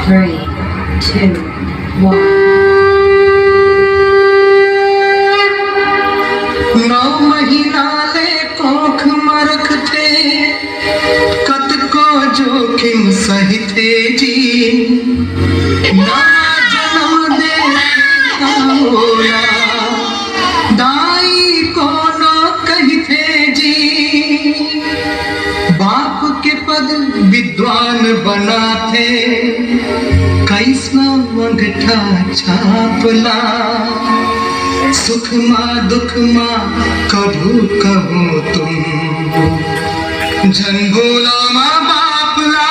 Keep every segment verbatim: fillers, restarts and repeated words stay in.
Three, two, one. नौ महीना ले कोख म रखथे, कतको जोखिम सहिथे जी। नवा जनम दे का मोला दाई कोनो कहिथे जी। बाप के पद विद्वान बनाथे, कइसना अंगठा छाप ला। सुख मा दुख मा कभू कहूँ तुम झन भूला माँ बाप ला।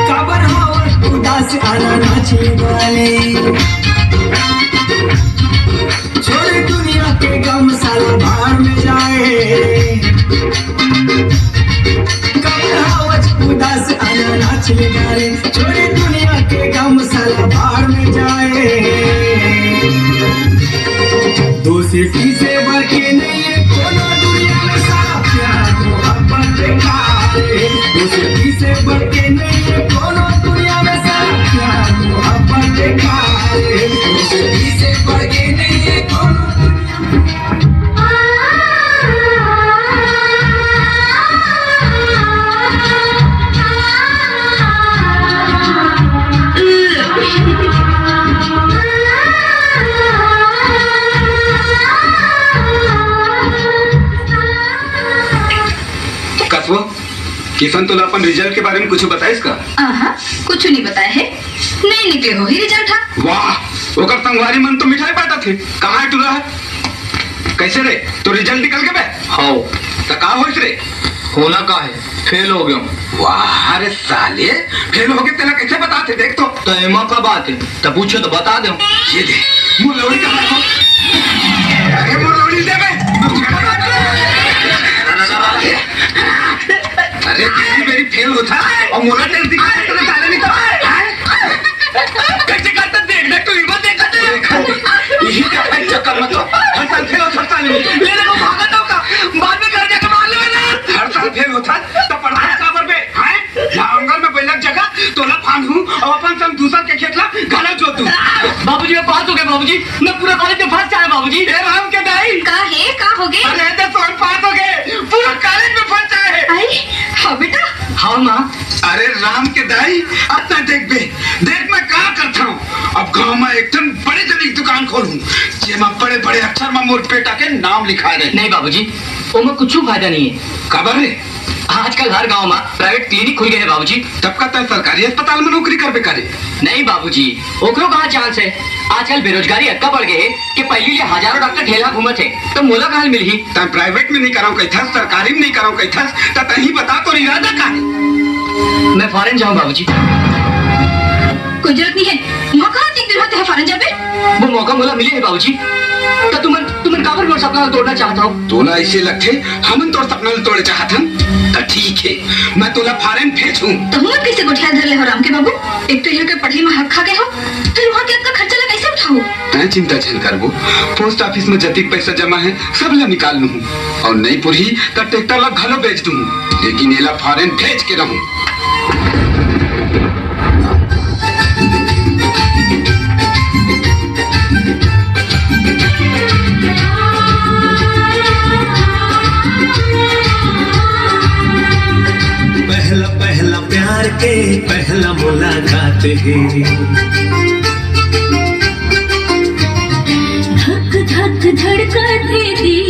काबर हवस उदास आना नाचे वाले? छोड़ दुनिया के गम, साला भाड़ में जाए। काबर हवस उदास आना नाचे वाले? छोड़ दुनिया के गम, साला भाड़ में जाए। दोस्ती से बढ़ के नहीं है कोनो दुनिया में साला प्यार मोहब्बत बेकार है। दोस्ती से बढ़ के नहीं है कोनो दुनिया में साला प्यार मोहब्बत बेकार है। दोस्ती से बढ़ के नहीं है कोनो दुनिया में। कस वो, किशन तोला अपन रिजल्ट के बारे में कुछ बताइस का? आहा, कुछ नहीं बताया है, नहीं निकले हो ही रिजल्ट हा। वाह, ओकर संगवारी मन तो मिठाई बांटत हे, कहाँ है टूरा है? कैसे रे, तो रिजल्ट निकल के बे? हाव। त का होइस रे? होना का है, फेल हो गया। वाह रे साले, फेल हो गए तेला कैसे बता थे? देख तो। त एमा का बात है, त पूछे तो बता दे। ये दे, मोर लौड़ी का बात हो। अरे मोर लौड़ी दे बे। अरे तेरी मेरी फेल होता और मोला टेस्ट दिखा, तेरे ताले नहीं तो। कैसे करता देख, देख तू इमन देखा तो। यही का भाई चक्कर मत हो। हर साल फेल होता, हर साल नहीं। ले ले वो भागा तो का, बाद में घर जाके मार ले ना। हर साल फेल होता, तो पढ़ाई काबर बे, हैं? यहाँ आंगन में बैलक जगह तोला फांदहूँ और अपन संग दूसर के खेत ला घला जोत दूँ। बाबूजी, मैं पास हो गया बाबूजी, मैं पूरा कॉलेज में फर्स्ट आया बाबूजी। ए राम के दाई। का है, का हो गए? अरे, तो सोन पास हो गए, पूरा कॉलेज में फर्स्ट आए। आई, हाँ बेटा। हाँ माँ। अरे राम के दाई, अतना देख बे, देख मैं का करता हूँ। अब गांव में एक ठन बड़े जनी की दुकान खोलूँ, जेमा बड़े बड़े अक्षर में मोर बेटा के नाम लिखा रहे। नहीं बाबूजी, ओमा कुछ फायदा नहीं है। काबर रे? आजकल हर गांव में प्राइवेट क्लिनिक खुल गए हैं बाबूजी। तब का तय सरकारी अस्पताल में नौकरी करबे करे? नहीं बाबूजी, ओकरो कहाँ चांस है। आजकल बेरोजगारी अतका बढ़ गए है कि पहली ले हजारों डॉक्टर ठेला घूमत है, तो मोला कहाँ मिलही? तय प्राइवेट में नहीं कराऊं कहिथस, सरकारी में नहीं कराऊं कहिथस, त तही बता तोर इरादा का है? मैं फॉरेन जाऊं बाबूजी। कोई जरूरत नहीं है, वहाँ कहाँ तीन दिन होते हैं फॉरेन जाबे? वो मौका मोला मिले है बाबूजी। तो तुमन, तुमन काबर मोर सपना ला तोड़ना चाहता हो? तोला ऐसे लगथे, हमन तोर सपना ला तोड़े चाहत हन? त ठीक है, मैं तोला फॉरेन भेजहूँ। तो हमन कैसे गोठिया धर ले हो राम के बाबू? एक तो यहाँ के पढ़ाई में हक खा गए हो, फिर वहाँ के अतका खर्चा ला कैसे उठाओ? तय चिंता झन करबो, पोस्ट ऑफिस में जतिक पैसा जमा है, सब ला निकाल लूँ। और नहीं पुरही, त ट्रैक्टर ला घलो बेच दूँ, लेकिन एला फॉरेन भेज के रहूँ। पहला पहला प्यार के पहला मुलाकात है। धक धक धड़कत हे दिल।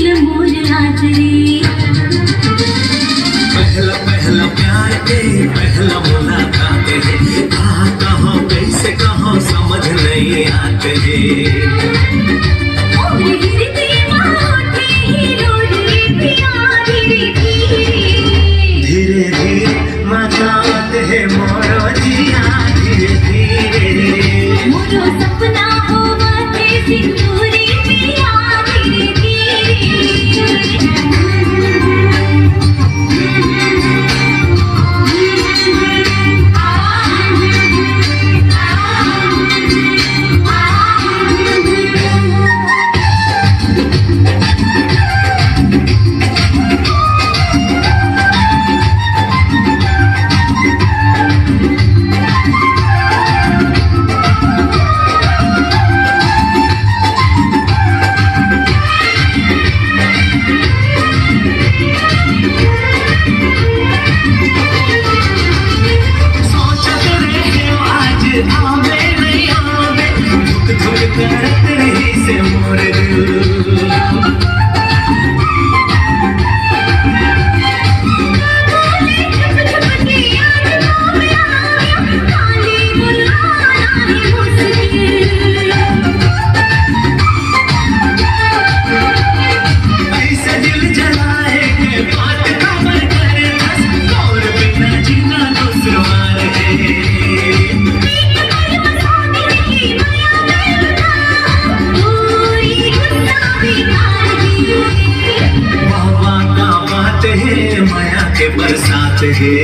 वाह, वाह, का बात है, मया के बरसात है।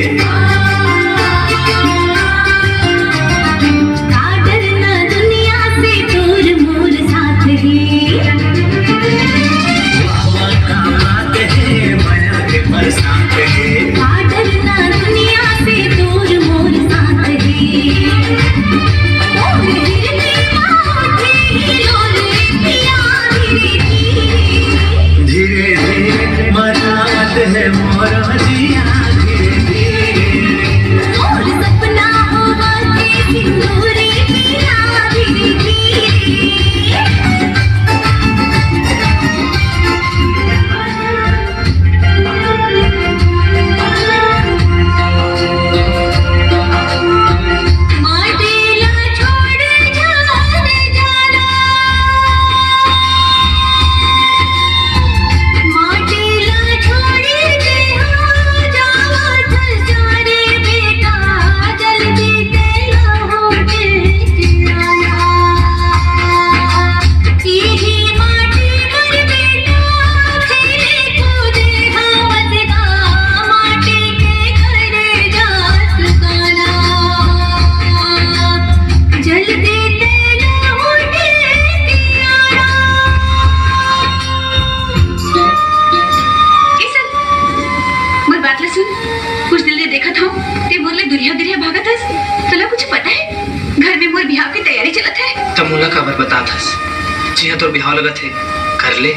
का डरना दुनिया से, तोर मोर साथ है। वाह, वाह, का बात है, मया के बरसात है। का डरना दुनिया से, तोर मोर साथ है। ओ मेरे दीवाने, लो रे पिया धीरे धीरे। धीरे धीरे मनात है मोरा जिया, धीरे धीरे। मोर सपना होवा के सिंदूरी पिया, धीरे धीरे। मोर बात ला सुन, कुछ दिन ले देखत हंव, ते मोर ले दुरिहा दुरिहा भागत हस। तोला कुछ पता है, घर में मोर बिहाव के तैयारी चलत है। त मोला काबर बतात हस? जिहां तोर बिहाव लगत है, कर ले।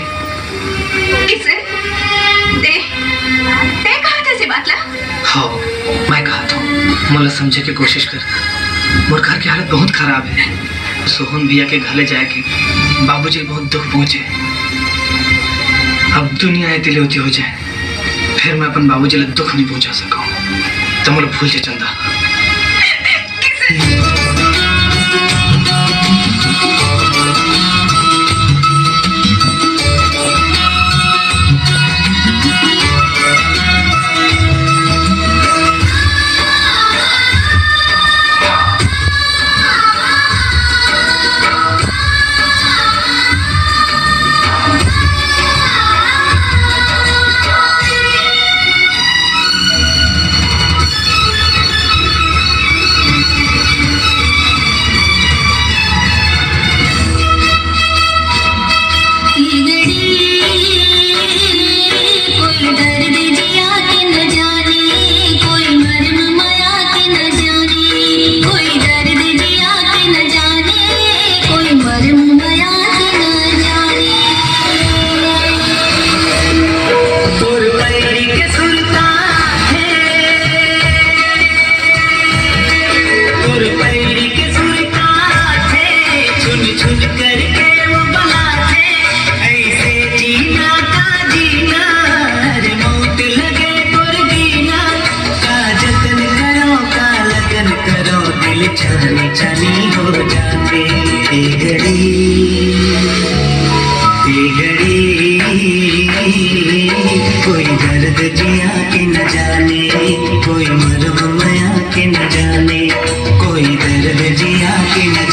किसन, ते, ते कहत हस ये बात ला? हव, मैं कहत हंव, मोला समझे के कोशिश कर। मोर घर के हालत बहुत खराब है। सोहन भैया के घर ले जाए के बाबूजी ल बहुत दुख पहुंचे। अब दुनिया ए तिले उती हो जाए, फिर मैं अपन बाबूजी ल दुख नहीं पहुंचा सकूं। त मोला भूल जा चंदा। तोर पैरी के सुरता है, तोर पैरी के सुरता है, छुन छुन करके वो बलाथे। ऐसे जीना का जीना, अरे मौत लगे तोर जीना। का जतन करो, का लगन करो, दिल छानी छानी हो जाते। ए घड़ी, ए घड़ी, कोई दर्द जिया के न जाने, कोई मरम मया के न जाने, कोई दर्द जिया के न